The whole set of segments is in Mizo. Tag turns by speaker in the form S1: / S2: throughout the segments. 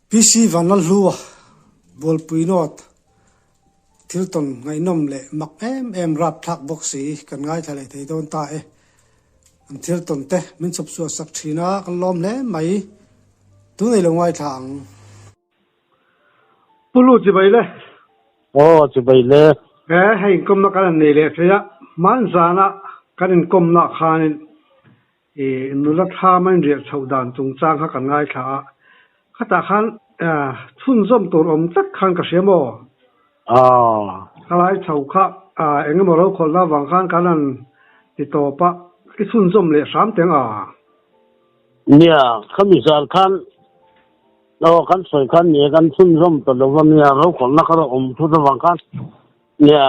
S1: PC Vanlalhlua, Bualpui North, thil tawn ngaihnawm leh mak em em rapthlak bawk si kan ngaithla leh thei dawn ta e. An thil tawn te min chhawp chhuah sak thin a, kan lawm hle mai. Tunei lo ngaithla ang. Pu Lu chibai le.
S2: Aw chibai le.
S1: He hei inkawmna kan han nei leh thei a, hmanzana kan inkawmna khanin I nula thlam a inriah chhoh dan chungchang kha kan ngaithla a, khatah khan chhunzawm tur awm tlat khan ka hria maw? Ka lai chho kha eng emaw rokhawlhna avang khan kan han ti tawp a, i chhunzawm leh hram teng a?
S2: Nia, khami zan khan aw kan sawi khan nia kan chhunzawm ta lo va nia, rokhawlhna kha awm thut avang khan Nia,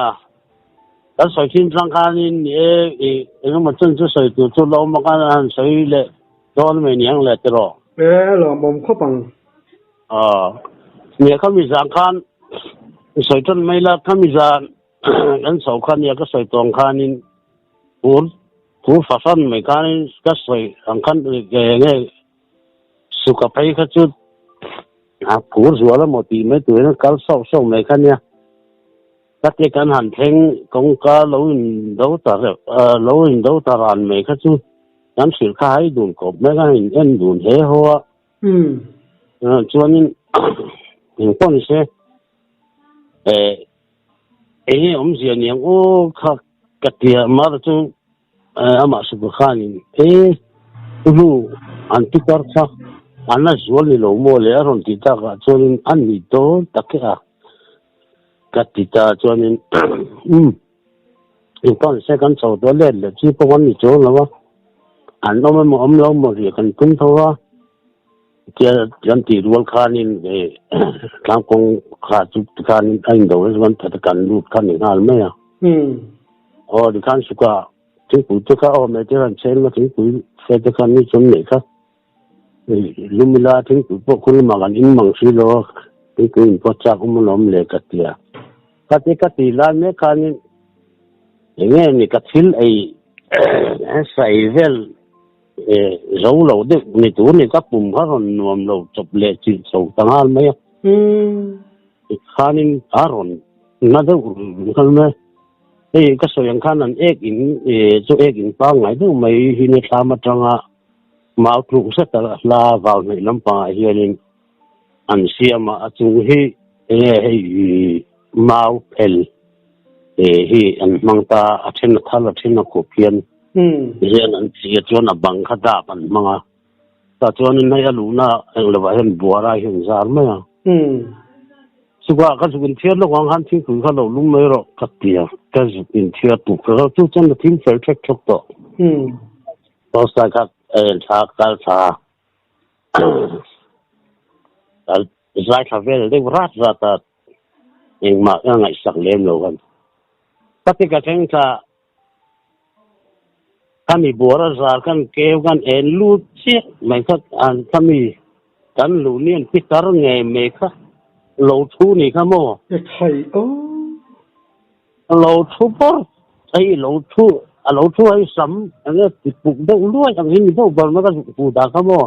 S2: kan sawi thin tlang khanin ni e, i engemaw chen chu sawi tur chu la awm a khan a han sawi leh dawn mai ni ang le tiraw?
S1: E, lawmawm khawp ang.
S2: Aw, nia khami zan khan sawi tan mai la, khami zan kan chho kha nia ka sawi tawng khanin phur phur fahran mai khanin ka sawi ang khan enge suka phei kha chu A phur zual emaw tih mai turin a kal sauh sauh mai kha nia. Ka ti kan han thleng kawngka lo in do ta reuh lo in do ta ran mai kha chu kan hrilh kha hai dun kawp mai kha in en dun he haw a. Chuanin engpawh ni se enge awmzia niang aw kha ka tia mar chu Amah Supa khanin, E, nu, an pitar kha an la zual ni lo maw le? a rawn ti takah chuanin a ni dawn tak e a, ka ti ta chuanin, Umm, engpawh se kan chho tawh let leh chi pawh kan ni chuang lo a, an awm emaw awm lo maw riah kan tum tho a, tia kan tih rual khanin tlangkawng kha chu tikhanin a indo chuan kan lut kha ni nghal mai a. Aw tikhan suka thingpui te kha aw mei te khan cheng na thingpui fe te khan ni chuan nei kha lumila thingpui pawh khun lamah kan in mang si lo thingpui in pawh chak awm alawm le ka tia ka ti ka ti lai mek khanin enge ni ka thil ei sa ei vel zo lo deuh ni tur ni ka pum kha rawn nuam lo chawp leh chilh chho ta nghal mai a tikhanin a rawn na deuh nghal mai Hei ka sawi ang khan an ek in chu ek in pangngai deuh mai hi ni thlam atanga mau tluk zet a hla vau hnaih lampangah hianin an siam a, a chung hi enge hei mau phel hi an hmang ta a then a thal a then a khup hian hian an chi a chuan a bang kha dap an hmang a tah chuanin hei a luhna eng lovah hian buara hi an zar mai a. Chukah ka zuk inthiar lawk ang khan thingpui kha lo lum mai rawh ka ti a, ka zuk inthiar tuk kha chu chuan ka thim fel ṭhek ṭhek tawh. Toastai kha ka en thla kal thla a, zai thla vel deuh rat rat a, engmah ka ngaihsak lem lo khan. Ka ti ka thleng thla Khami buar a zar kan keu kan en lut chiah mai kha an khami kan luh ni an pitar ngei mai kha lo thu ni kha maw?
S1: E thai aw.
S2: Lo thu bawr hei lo thu a lo thu hei sam enge ti puk deuh luai ang hi ni deuh ber mai ka zuk hmu dah kha maw?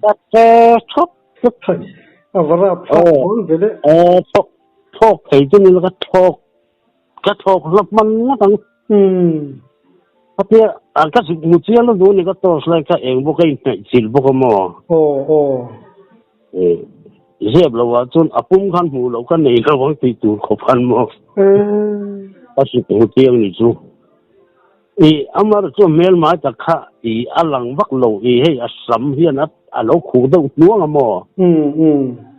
S2: Ka che thawk.
S1: Ka thai a va rap thlak dawn ve le.
S2: Aw thawk thawk thei chu ni lo ka thawk. Ka thawk hlap hman ngawt ang. Khatia ka zuk mu chiang lo duh a ni ka torch light kha eng bawk a inhnaih chilh bawk a maw?
S1: Aw aw.
S2: Zep lo ah chuan a pum khan hmuh loh ka nei lo ang tih tur khawp khan maw? Ka zuk mu chiang ni chu. I amar chu hmel mai tak kha i a lang vak lo i hei a sam hian a a lo khuh deuh hnuang a maw?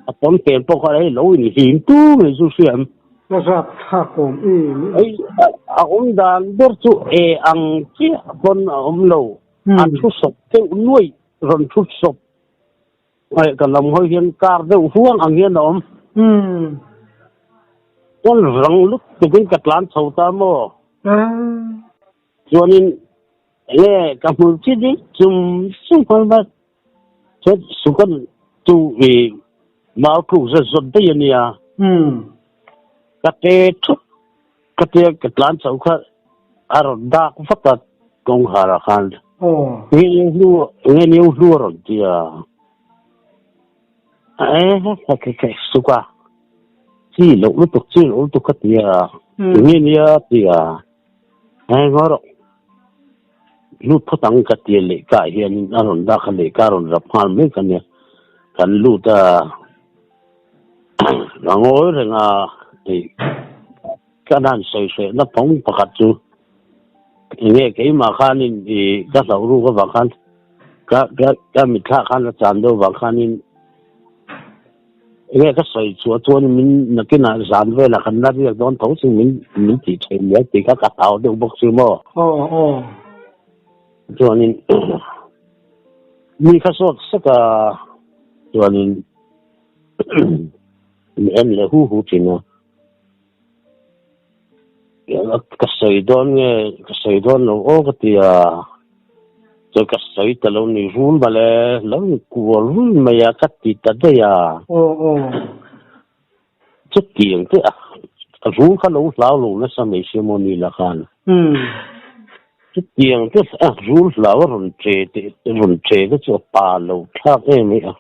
S2: A pawn pen pawh kha hei lo inhlim tu mai chu hriam.
S1: Ka zap thlak awm em em.
S2: Ei a awm dan ber chu e ang chiah pawn a awm lo. A thu sawp deuh nuaih rawn thu sawp eh ka lam hawi hian kar deuh huang ang hian a awm. Chuan rang lutukin ka tlan chho ta maw? Chuanin enge ka hmul chi ding chum chum nghal mai. Chuan sukan chu i mau tluk zet zawt daih a nia. Ka te thut ka tia ka tlan chho kha a rawn dak vat a kawngkhar ah khan. Nge nge hlu nge neu hlu a rawn ti a. E suka chi loh lutuk chi loh lutuk ka ti a enge nia ti a e ngaw rawh lut phawt ang ka ti a lehkha ah hianin a rawn dak a lehkha a rawn rap nghal mek a nia kan lut a a ngawi reng a tih ka han sawi hrehna phawng pakhat chu enge keimah khanin ih ka hlauh ruk avang khan ka ka ka mitthla khan a chan deuh vang khanin Enge ka sawi chhuah chuan min nakinah zan velah kan la riak dawn tho chu min min tih theih mai tih kha ka hlau deuh bawk chu maw.
S1: Aw aw.
S2: Chuanin mi kha sawt sek a chuanin min en leh hu hu thin a. Ka sawi dawn nge ka sawi dawn lo aw ka ti a, chuan ka sawi ta lo ni rul mawle lo in kual rul mai a ka ti ta daih a.
S1: Aw aw.
S2: Chutiang te a rul kha lo hlau lo nasa mai sia maw ni la khan. Chutiang te a rul hlau a rawn che te rawn che te chu a pa lo thlak em mai a.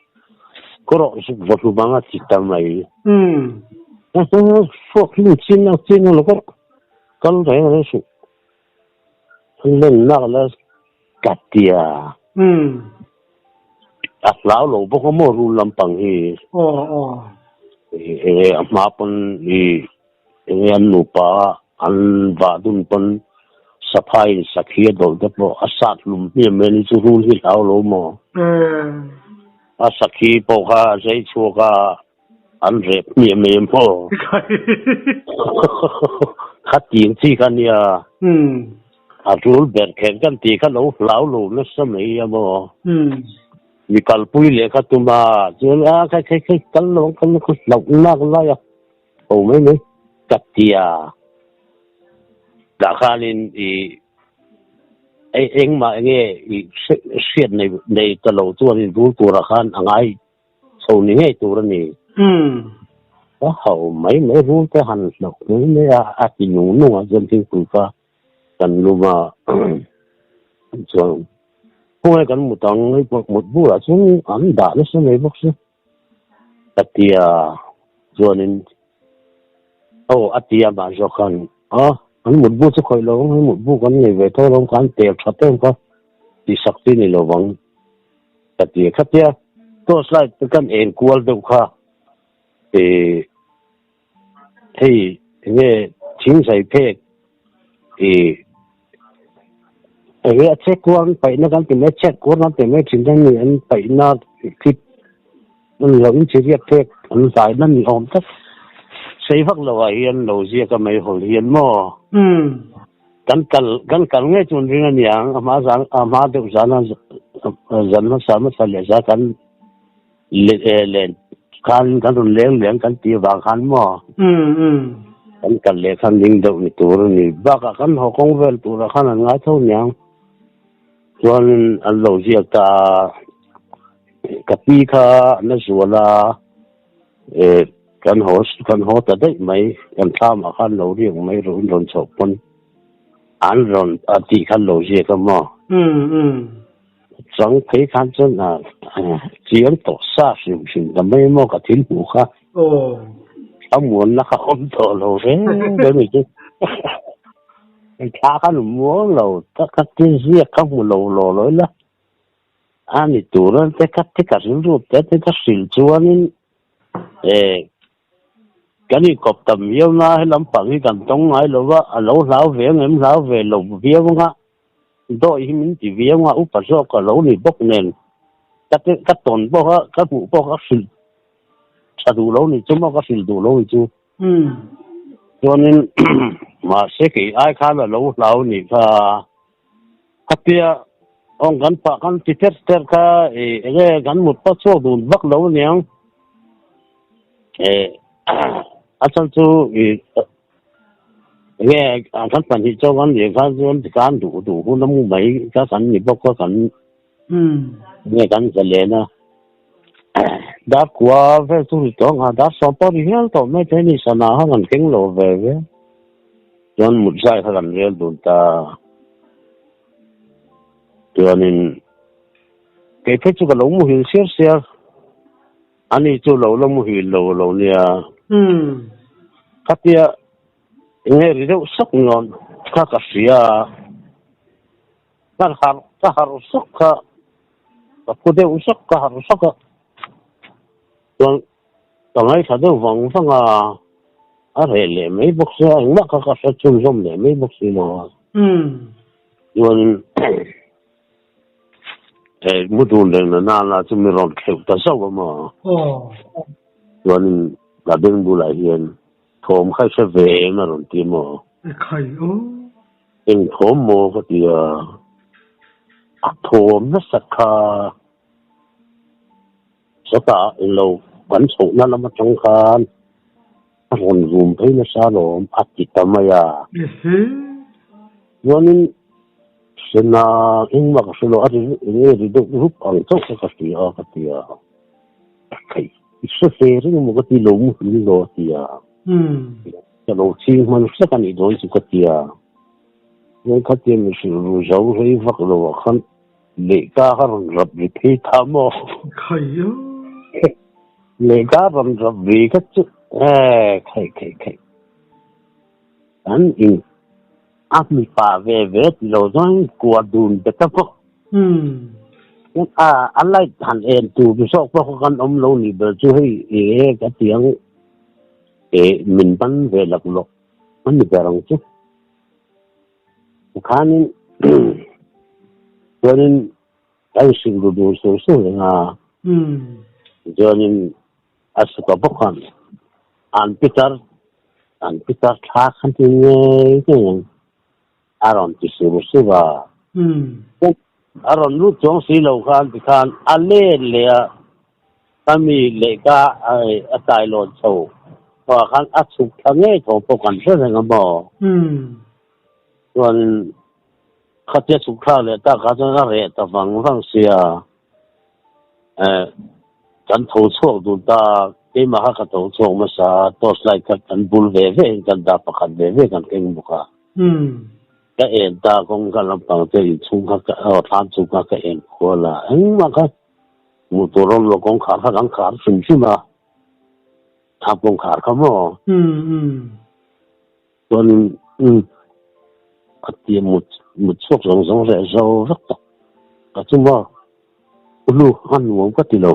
S2: Ka rawh zuk va hlum ang a ti ta mai. Hruak hlum chin a chin a lo ka kal reng reng suh. An len nak la ka ti a. A hlau lo bawk a maw rul lampang hi. Enge a hma pawn i Enge an nupa an vah dun pawn saphai in sakhi a dawlh te pawh a sat hlum hmiam mai a ni chu rul hi hlau lo maw? A sakhi pawh kha a zai chhuak a an rep hmiam mai maw? Kha ting chi kha nia a rul ber kher kan tih kha lo hlau lo nasa mai a maw? Mi kalpui leh kha tum a chuan a khai khai khai kal lo ang kal lo ang hlauh nak lai a. Ho mai mai ka ti a, tah khanin i engmah enge i hriat nei nei ta lo chuanin rul turah khan a ngai chho ni ngei tur a ni. Ka ho mai mai rul te han hlauh mai mai a, a ti nung nung a chuan thingpui kha kan lum a chuan khawnge kan mut ang hei pawh mut bulah chuan an dah nasa mai bawk sia. Ka ti a, chuanin aw a ti a mah zawk khan a an mutbu chu khawih lo ang, hei mutbu kan nei ve tho alawm kha an tel tha em kha tih sak chi ni lo vang ka ti a, khatia torch light te kan en kual deuh kha ih hei enge thingzai phek ih Enge a check kual paihna kan ti mai check kual kan ti mai thin hian mi an paihna clip an lo in chiriat phek an zaina ni awm tak sei vak lo ah hian lo ziak a mai hawl hian maw kan kal kan kal ngei chu an ring a niang a hma zan a hma deuh zan a zan hmasa hmasa leh za kan len khan kan rawn leng leng kan tih avang khan maw kan kal leh khan ding deuh ni tur a ni bakah kan haw kawng vel turah khan an ngai tho niang chuanin an lo ziak ta a ka pi kha an la zual a eh kan haw kan haw ta daih mai kan thlamah khan lo riak mai rawh in rawn chhoh pawn an rawn a tih khan lo ziak a maw. Chang phei khan chuan a chiang tawh sa hrim hrim ta mai maw ka thil hmuh kha. A muanna kha awm tawh lo reng reng ni chu. Thla khan um muang lo tak kha ti ziak kha hmu lo law law ila. A ni tur a te kha te ka rilru te te ka hrilh chuanin eh kan inkawp tam viau na he lampang hi kan tawng ngai lo va a lo hlau ve ang em hlau ve lo viau anga. Dawi hi min ti viau a, upa zawk ka lo ni bawk nen ka te ka tawn bawk a, ka hmuh pawh ka hrilh tha duh lo ni chu maw ka hrilh duh lo ni chu. Chuanin mahse kei ai khan a lo hlau ni kha khatia awng kan pah kan ti ter ter kha i enge kan mut pawh chhuak dun vak lo aniang eh a chhan chu i Enge kan pahnih chu kan nih kha chuan tikhan duh duh hun a mu mai kha kan ni bawk a kan enge kan zalen a dar kua vel chu ri tawh ang a dar sawm pawh ri hial tawh mai thei a ni sana kha kan keng lo ve ve chuan mut zai kha kan rel dun ta chuanin kei phei chu ka lo muhil siar siar. Ani chu lo la muhil lo lo nia. Khatia enge ri deuh sawk nawn kha ka hria a, ka harh ka harh sawk kha ka phu deuh sawk ka harh sawk a, chuan ka ngaithla deuh vang vang a, a reh leh mai bawk sia engmah kha ka hre chhunzawm leh mai bawk si lo a. Chuanin. Hei mu dun reng na nana chu mi rawn kheuh ta zauh a maw? Chuanin ka beng bulah hian thawm kha i hre ve em a rawn ti a maw?
S1: Ekhai aw.
S2: Eng thawm maw ka ti a, a thawm nasat kha sawtah englo kan chhohna lam atang khan a rawn rum phei nasa alawm a ti ta mai a. Chuanin Sena engmah ka hre lo, a ri enge ri deuh rup ang chauh kha ka hria a ka ti a. Khai, i hre ve reng emaw ka ti lo muhil lo a ti a. Ka lo ching hman hlek a nih dawn chu ka ti a. Chuan khatia mi hrilh ru zo rei vak lo ah khan lehka kha rawn rap ri phei tha maw?
S1: Khai a.
S2: Lehka rawn rap ri kha chu e khai khai khai. Kan in a mipa ve ve ti lo chuan kua dun bet a bawk. A a light han en tur zawk pawh kha kan awm lo ni ber chu hei e ka ti ang e min ban ve laklawk a ni ber ang chu. Tikhanin chuanin kan inhrilh ru dun sur sur reng a. Chuanin A suka bawk a, an pitar an pitar thla khan ti ngei ngei ang a rawn ti sur sur a. A rawn lut chuang si lo khan tikhan a let leh a, ka mi lehka a tailawn chho ah khan a chhuk thla ngei tho pawh kan hre reng a maw. Chuanin khatia chhuk thlak leh tak kha chuan a reh ta vang vang sia. Kan tho chhuak dun ta, keimah kha ka tho chhuak hmasa a, torch light kha kan bul ve ve in kan dah pakhat ve ve kan keng bawk a. Ka en ta kawngka lampang te inchhung kha ka aw thlam chung kha ka en khual a, engmah kha hmuh tur awm lo kawngkhar kha kan khar hrim hrim a, thlam kawngkhar kha maw? Chuanin a ti mut mut chhuak zawng zawng reh zo vek tak ka chu maw ulu a nuam ka ti lo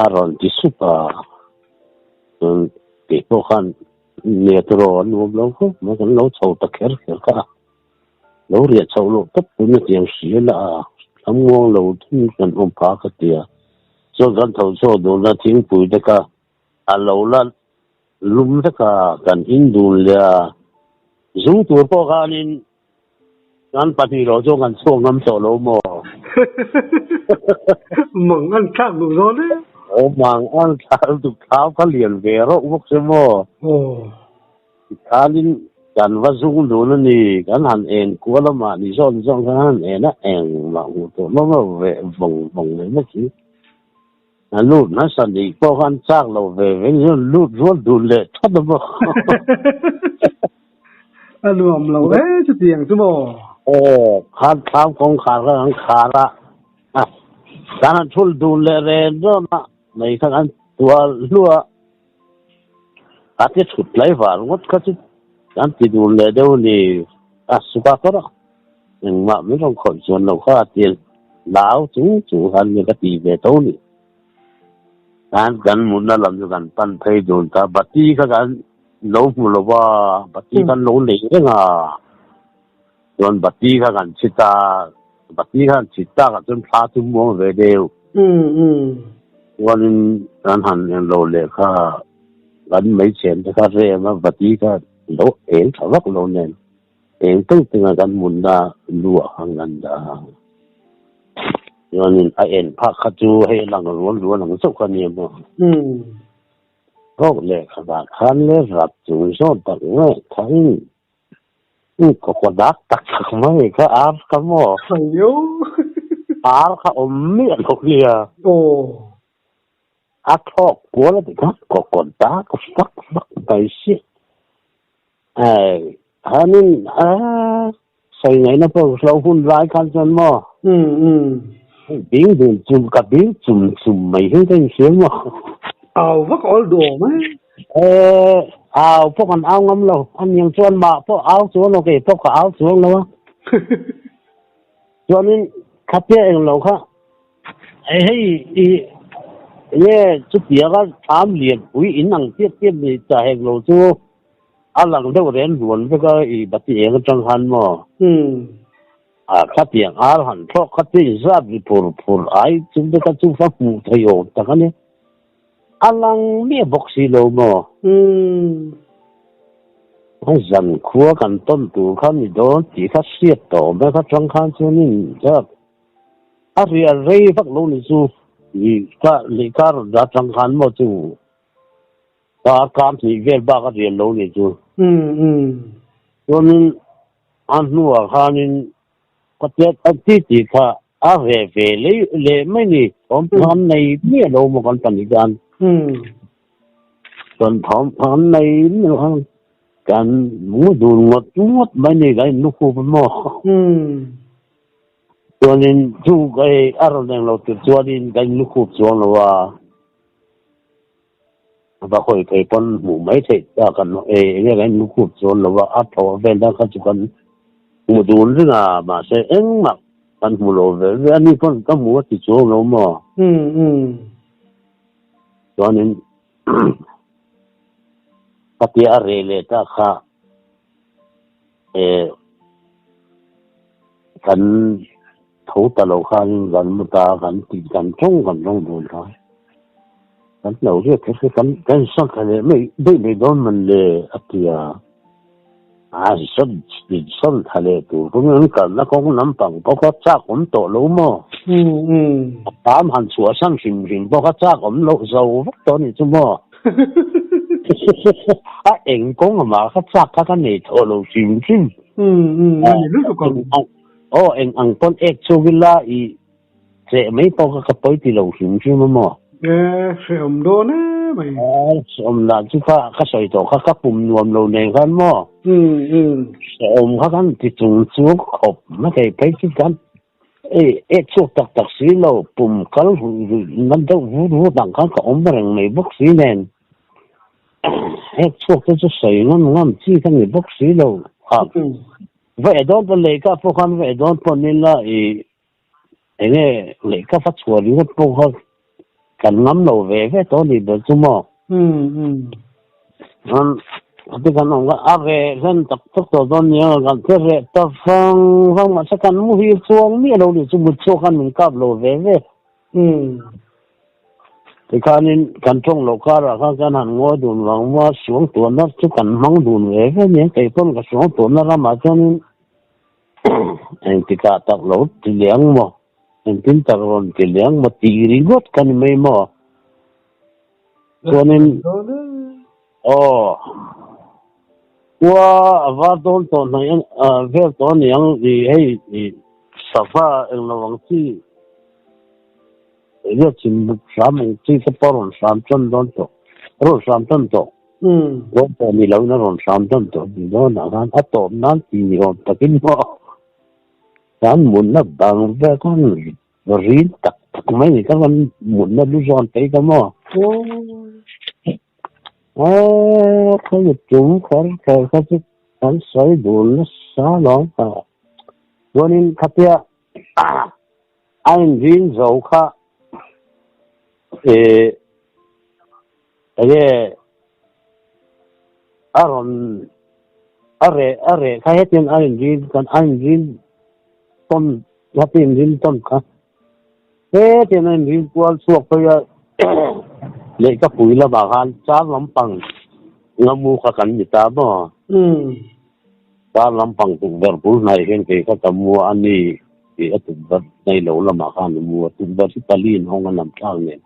S2: a rawn ti sup a chuan kei pawh khan nia tiraw a nuam lo khawp mai kan lo chho ta kher kher kha a lo riah chhoh loh tawp tun a tiang hria la a thlam muang lo thung kan awm phah ka ti a chuan kan tho chhuak dun a thingpui te kha a lo la Lum veka kan in dun leh a, zung tur pawh khanin kan pahnih loh chuan kan chhuak ngam tawh lo maw?
S1: Mang an thlak duh zawn e.
S2: Aw mang an thlak duh thlau kha lian ve rawh bawk se maw?
S1: Aw.
S2: Tikhanin kan va zung dun a ni, kan han en kual a mahni zawn zawn khan han en a, engmah hmuh tawh lo maw veh vawng vawng mai bawk si. A lut nasa nih pawh khan chak lo ve ve ni chuan lut rual dun leh that a maw.
S1: A nuam lo e chutiang chu maw.
S2: Aw khan thlam kawngkhar kha kan khar a, kan han thul dun leh ren rawn a, mei kha kan tual hluah a, a ti thut tlai var ngawt kha chu kan ti dun leh deuh a ni, a suka kawr a. Engmah min rawn khawih chuan lo kha a ti lau chung chung khan mi ka ti ve tho ni. Khan kan mutna lam chu kan pan phei dun ta, bati kha kan lo hmu lo va, bati kan lo nei reng a, chuan bati kha kan chhit a, bati kha kan chhit tak ah chuan thla chu muang ve deuh. Chuanin kan han en lo leh kha kan hmeichhe te kha rem a, bati kha lo eng tha vak lo nen. Eng teng teng a kan hmunna lu ah khan kan dah a, chuanin a en phak kha chu hei a lang rual rual ang chauh kha nia maw. Thawk leh khatah khan le rap chung zawt tak nge thain kaw kaw dak tak tak mai kha ar kha maw. Ar kha awm miah lo nia. A thawk kual a ti kha kaw kaw dak vak vak mai si. Hei, hanin a sawi ngaihna pawh hlo hun lai khan chuan maw? Bing dun chum ka bing chum chum mai hi ka inhria maw?
S1: Au vak awl duh awm e.
S2: Eh, au pawh kan au ngam lo. A niang chuan mah pawh au chuang lo, kei pawh ka au chuang lo a. Chuanin khatia eng lo kha hei hei i nge chutianga thlam lianpui in ang tiap tiap ni ta hek lo chu a lang deuh ren ruan vek a i bati eng atang khan maw. A khatiang ar han thlawk kha chu inzat ri phur phur ai chung te kha chu va hmuh thei awm tak a ni. A lang miah bawk si lo maw? A zan khua kan tawn tur kha ni dawn tih kha hriat tawh awm e kha tang khan chuanin a riah rei vak lo ni chu ka lehkha rawn dah tang khan maw chu ka kam hnih vel bak a riah lo ni chu. Chuanin a hnuah khanin Ka tiat a ti tih kha a ve ve leh leh mai ni. Thawm pham nei miah lo maw kan pahnih khan. Chuan thawm pham nei miah lo khan kan mu dun ngawt ngawt mai ni kan inlu khup a maw. Chuanin chu hei a rawn eng lo tir chuanin kan inlu khup chuang lo a. Va hawi phei pawn hmuh mai theih ta kan e enge kan inlu khup chuan lo va a thaw vel dan kha chu kan hmu dun reng a mahse engmah kan hmu lo ve ve a ni pawn ka hmu a ti chuang lo maw chuanin ka tia a reh leh ta kha e kan Tho ta lo khan kan mu ta kan ti kan tawng kan tawng dun kha kan lo riat kher kher kan kan sak kha leh mai daih mai dawn man le a ti a a sawn sawn tha leh tur pawh an kalna kawng lampang pawh kha chak awm tawh lo maw a tam han chhuah san hrim hrim pawh kha chak awm loh zo vek tawh a nih chu maw a eng kawng amah kha chak kha ka nei tawh lo hrim hrim. Aw eng ang pawn ek chhung ila i cheh mai pawh kha ka pawi ti lo hrim hrim a maw?
S1: E, hrehawm dawn e mai.
S2: Aw, hrehawm dan chu kha ka sawi tawh kha ka pum nuam lo nen khan maw? Hrehawm kha kan ti chung chu khawp mai thei phei chu kan ei ek chhuak tak tak si lo pum kal ruih ruih na deuh vut vut ang khan ka awm reng mai bawk si nen ek chhuak te chu sawi ngam ngam chi ka ni bawk si lo a. Va e dawn pawn lehkha pawh khan va e dawn pawn ila i enge lehkha va chhuah ringawt pawh kha kan ngam lo ve ve tawh ni ber chu maw. Chuan heti kan awm kha a reh hlen tak tak tawh dawn nia kan che reh ta vang vang mahse kan muhil chuang miah lo ni chu mut chhuak khan min kap lo ve ve. Tikhanin kan tawng loh karah khan kan han ngawi dun vang maw a suang tuahna chu kan hmang dun ve ve nia kei pawn ka suang tuahna ramah chuanin engtikah tak lo ti liang maw engtin tak rawn ti liang maw tih ringawt ka ni mai maw chuanin aw khua a var dawn tawh hnaih vel tawh a niang i hei i sava englo ang chi Enge chin buk hram ang chi te pawh a rawn hram tan dawn tawh a rawn hram tan tawh dawn pawh ni loin a rawn hram tan tawh ni dawnah khan a tawp nan ti ni awm takin maw kan mutna bang vel khan rin tak tak mai ni ka rawn mutna lu zawn phei ka maw aw khawi tum kher kher kha chu kan sawi dun nasa lawm ka chuanin khatia A inrin zo kha ih enge a rawn a reh a reh kha hetiang a inrin kan a inrin tawn heti inrin tawn kha hetiang a inrin kual chhuak phei a lehkapui lamah khan char lampang ngamu kha kan ni ta maw? Car lampang tukverh bul hnaih hian kei kha ka mu a ni tih a tukverh nei lo lamah khan a mu a, tukverh hi pali in hawng a lam thlak nen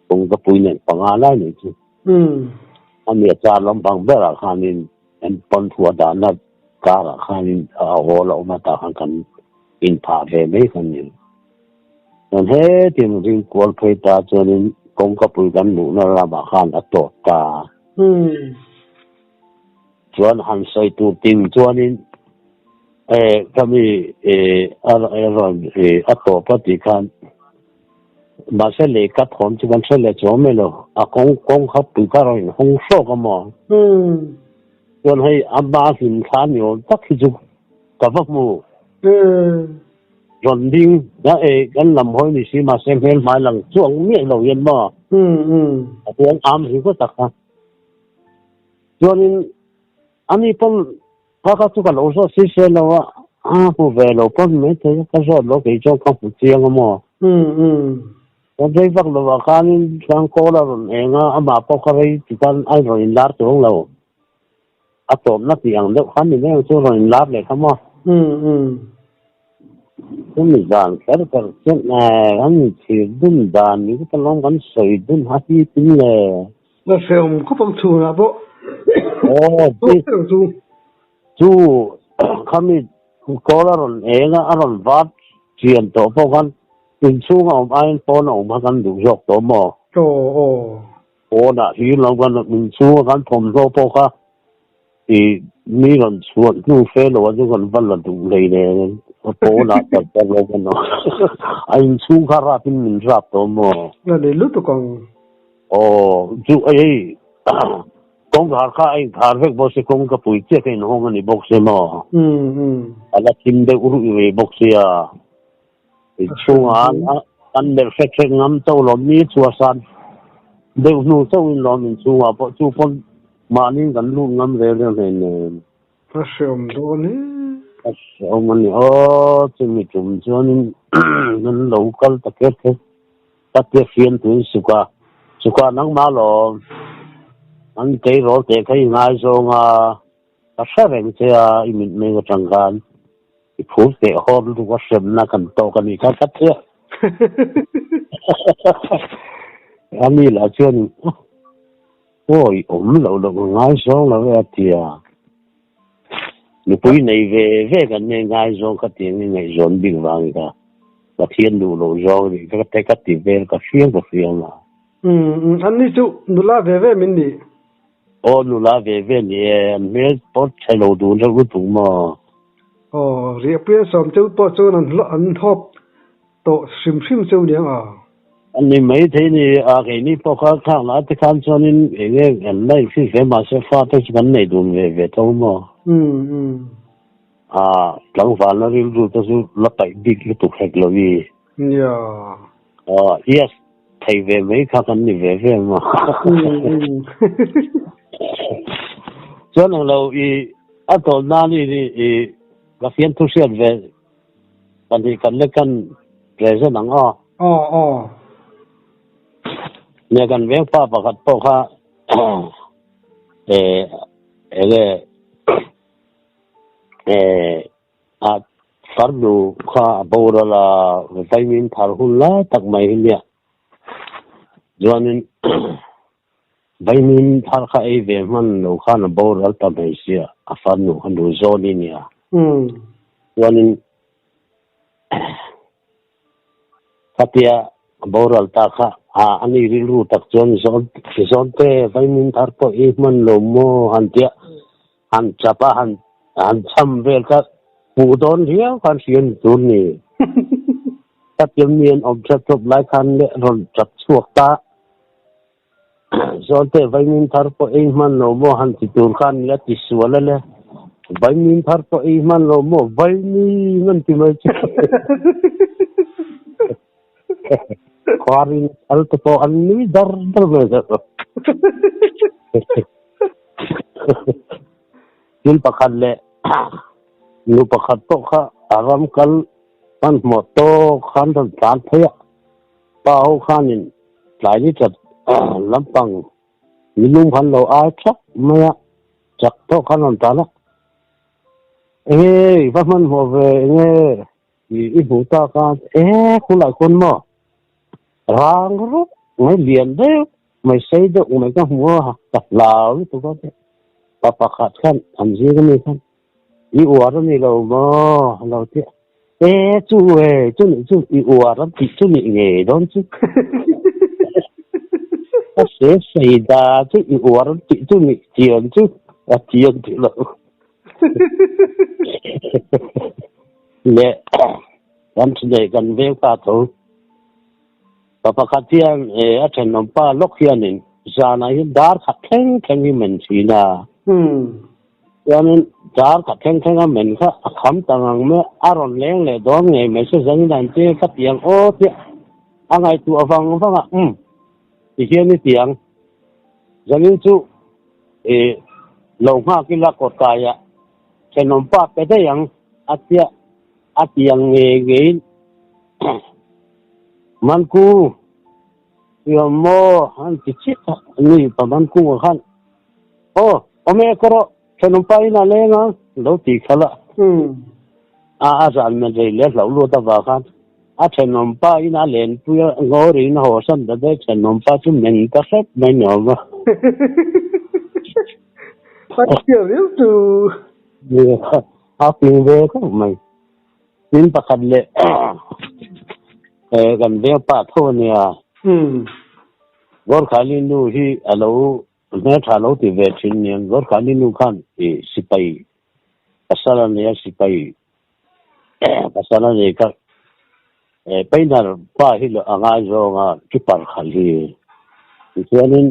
S2: kawngka pui nen panga lai nei chu a ni a, car lampang berah khanin an pawn thu a dahna car ah khanin a hawl a awm a tah khan kan inphah ve mai kha a ni. Chuan hetiang ring kual phei ta chuanin kawngka pui kan luhna lamah khan a tawt ta. Chuan han sawi tur ting chuanin eh ka mi eh a rawn eh a tawp a tih khan Mahse lei ka thawm chu kan hre leh chuang mai lo. A kawng kawng kha pui kha rawn inhawng hrawk a maw? Chuan hei a hma hlim thla ni awm tak hi chu ka va hmu. Rawn ding a e kan lam hawi ni si mahse hmel hmai lang chuang miah lo hian maw? A chuan am ringawt tak kha. Chuanin ani pawn Kha kha chu ka lo zawt si se lo a, a hmu ve lo pawn maithei a, ka zawt lo kei chuan ka hmu chiang a maw. Ka rei vak lo ah khanin tlang kawl a rawn eng a, amah pawh ka rei ti khan a rawn inlar chuang lo. A tawpna tih ang deuh khan ni mai ang chu rawn inlar leh kha maw. Chumi zan kher kher chuan kan inchhir dun dan ni ka lawm kan sawi dun ha hi tin le.
S1: La hrehawm khawp ang chhunah pawh.
S2: Aw chu chu khami kawl a rawn eng a a rawn vat chian tawh pawh khan inchhung a awm aiin pawn a awm kha kan duh zawk tawh maw?
S1: Aw aw.
S2: Pawnah hlir lo kan inchhung a kan thawmhnaw pawh kha i mi rawn chhuah hnu fe lo a chu kan va la duh hlei nen pawnah tak tak lo kan awm a inchhung kha rap in min rap tawh maw?
S1: La nei lutuk ang.
S2: Aw, chu ei kawngkhar kha a inkhar vek bawk se, kawng ka pui chiah ka inhawng a ni bawk se maw? A la thim deuh ruih ve bawk sia. Inchhungah an melh hrek hrek ngam chauh lawm ni chhuahsan deuh hnu chauhin lawm inchhungah pawh chu pawn mahniin kan lut ngam ve reng hleinem.
S1: A hreawm dawn e.
S2: A hreawm a ni aw, chumi tum chuanin an lo kal ta kher kher. Ka tia fiam tuin suka, suka nangmah lawm. An tleirawl teh kha i ngaizawng a, ka hre reng che a, i mitmeng atang khan i phur teh haw lutuk a hremna kan tawk a nih kha ka tia. Ani lah chuan Awi awm loh loh ka ngaizawng lo e a ti a. Nupui nei ve ve kan nei ngaizawng kha tiang i ngaihzawn bik vang kha Pathian duh loh zawng nih ka te ka ti vel ka hriang ka hriang a.
S1: Umm an ni chu nula ve ve min nih.
S2: Aw nula ve ve ni e, an hmel pawh chhe lo dun reuh lutuk maw.
S1: Aw riahpui an sawm cheu pawh chuan an an hawp Tawh hrim hrim cheu niang a.
S2: A ni maithei ni a, keini pawh kha thlak lah te khan chuanin eng nge kan la inhrilh hle mahse fate chu kan nei dun ve ve tho maw? A, tlangvalna rilru te chu la paih bik lutuk hek lo i.
S1: Nia.
S2: A, yes, thei ve mai kha kan ni ve ve maw? Chuan ang lo i, a tawlh nan i i ka fiamthu hriat ve Pahnih kan lek kan present ang aw.
S1: Aw aw.
S2: Nia kan veng pa pakhat pawh kha eh enge eh a farnu kha a boral a vitamin thar hun lai tak mai hi nia. Chuanin Vaimin thar kha ei ve hman lo khan a boral ta mai sia, a farnu kha nu zawn i nia. Chuanin khatia a boral ta kha a ani rilru tak chuan zawn zawn te vaimin thar pawh ei hman lo maw han tia han chap a han han cham vel kha hmuh dawn riau khan hria ni tur ni. Khatia mi an awm tep tawp lai khan leh rawn chap chhuak ta. Zawlte vaimin thar pawh ei hman lo maw han ti tur khan nia ti sual a le. Vaimin thar pawh ei hman lo maw vaimin an ti mai chu. Khuarin thal te pawh an nui dar dar mai zawk. Thil pakhat leh nu pakhat pawh kha a ram kal hmanhmawh tawk khan rawn tlan phei a. Pa ho khanin tlai ni chat lampang nilum khan lo ai thap mai a, chak tawh khan rawn tan a. Enge i va hmanhmawh ve enge i hmuh tak a, e khulai khawn maw rang rup mai lian deuh mai sei deuh mai ka hmu a, ka hlau lutuk a pa pakhat khan an zing ami khan i uar a ni lo maw a lo ti a. E chu e chu nih chu i uar an tih chu nih ngei dawn chu. A se sei da chu i uar an tih chu nih chian chu a chian tih lo. Le kan nei kan veng pa tho. Pa pakhat hian a thenawm pa lawk hianin zanah hian dar khat thleng thleng hi men thin a. Chuanin dar khat thleng thleng a men kha a kham ta ngang mai a, a rawn leng leh dawn ngei mai se zanin an che ka ti ang aw tia a ngaihtuah vang vang a, umm tihian i ti ang zanin chu ih lo nghak ila kawtaiah thenawm pa pe daih ang a tia a ti ang ngei ngeiin Manku i awm maw? An ti chiah a, ni pa Mankung ah khan aw awm e ka rawh thenawm pa in a leng ang lo ti khalh a. A a zan men rei leh hlauh lut avang khan a thenawm pa in a lenpui a ngaw riin a haw san ta daih thenawm pa chu men ta hrep mai ni awm a.
S1: Pathian riau chu.
S2: A ping ve khawp mai. Tin pakhat leh kan veng pah tho a nia. Gorkhali nu hi a lo hmeltha lo ti ve thin nia. Gorkhali nu khan sipai pasal a nei a, sipai pasal a nei kha Painar pa hi a ngaizawng a, Kipar khal hi. Tichuanin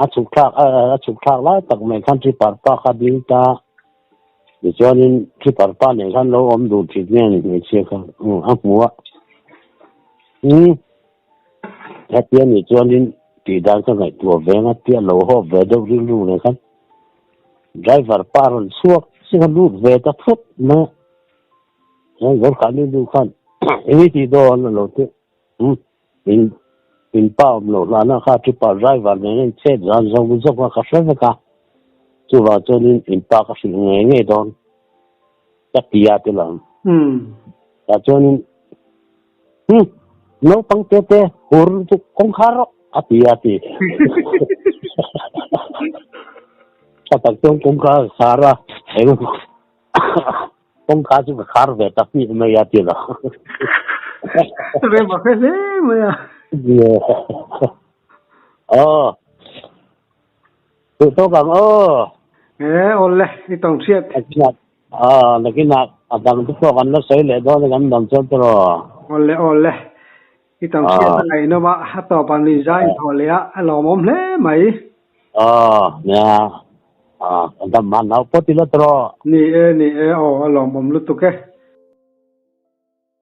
S2: A chhuk thlak a chhuk thlak lai tak mai khan Tripper pa kha ding ta tichuanin Tripper pa nen khan lo awm duh thin nge ni hmeichhia kha a hmu a umm hetia nih chuanin tih dan ka ngaihtuah ve ang a tia lo hawp ve deuh rilru nen khan driver pa rawn chhuak chiah a lut ve ta phut mai a Gorkhali nu khan eng i tih dawn a lo ti umm. In in pa awm loh hlana kha tripper driver nen a inchhet zan zawk zawk a ka hre vek a, chuvang chuanin in pa ka hrilh ngei ngei dawn ka ti a ti lo. Tah chuanin Hum, naupang te te hur lutuk kawngkhar rawh a ti a ti. Tha tak chuan kawngkhar ka khar a, eng Kawngka chu ka khar ve ta hnih mai a ti lo.
S1: Rem a hre hle mai a.
S2: Aw. Duh tawk ang aw.
S1: E awle i tawng hriat.
S2: Aw nakinah a dang te pawh kan la sawi leh dawn a kan dang chuan tawh.
S1: Awle awle i tawng hriat a ngaihnawm a a tawp ah nuihza in thawh leh a a lawmawm hle mai.
S2: Aw nia. Aw, dam man hauh pawt ila tawh.
S1: Ni e, ni e, aw a lawmawm lutuk e.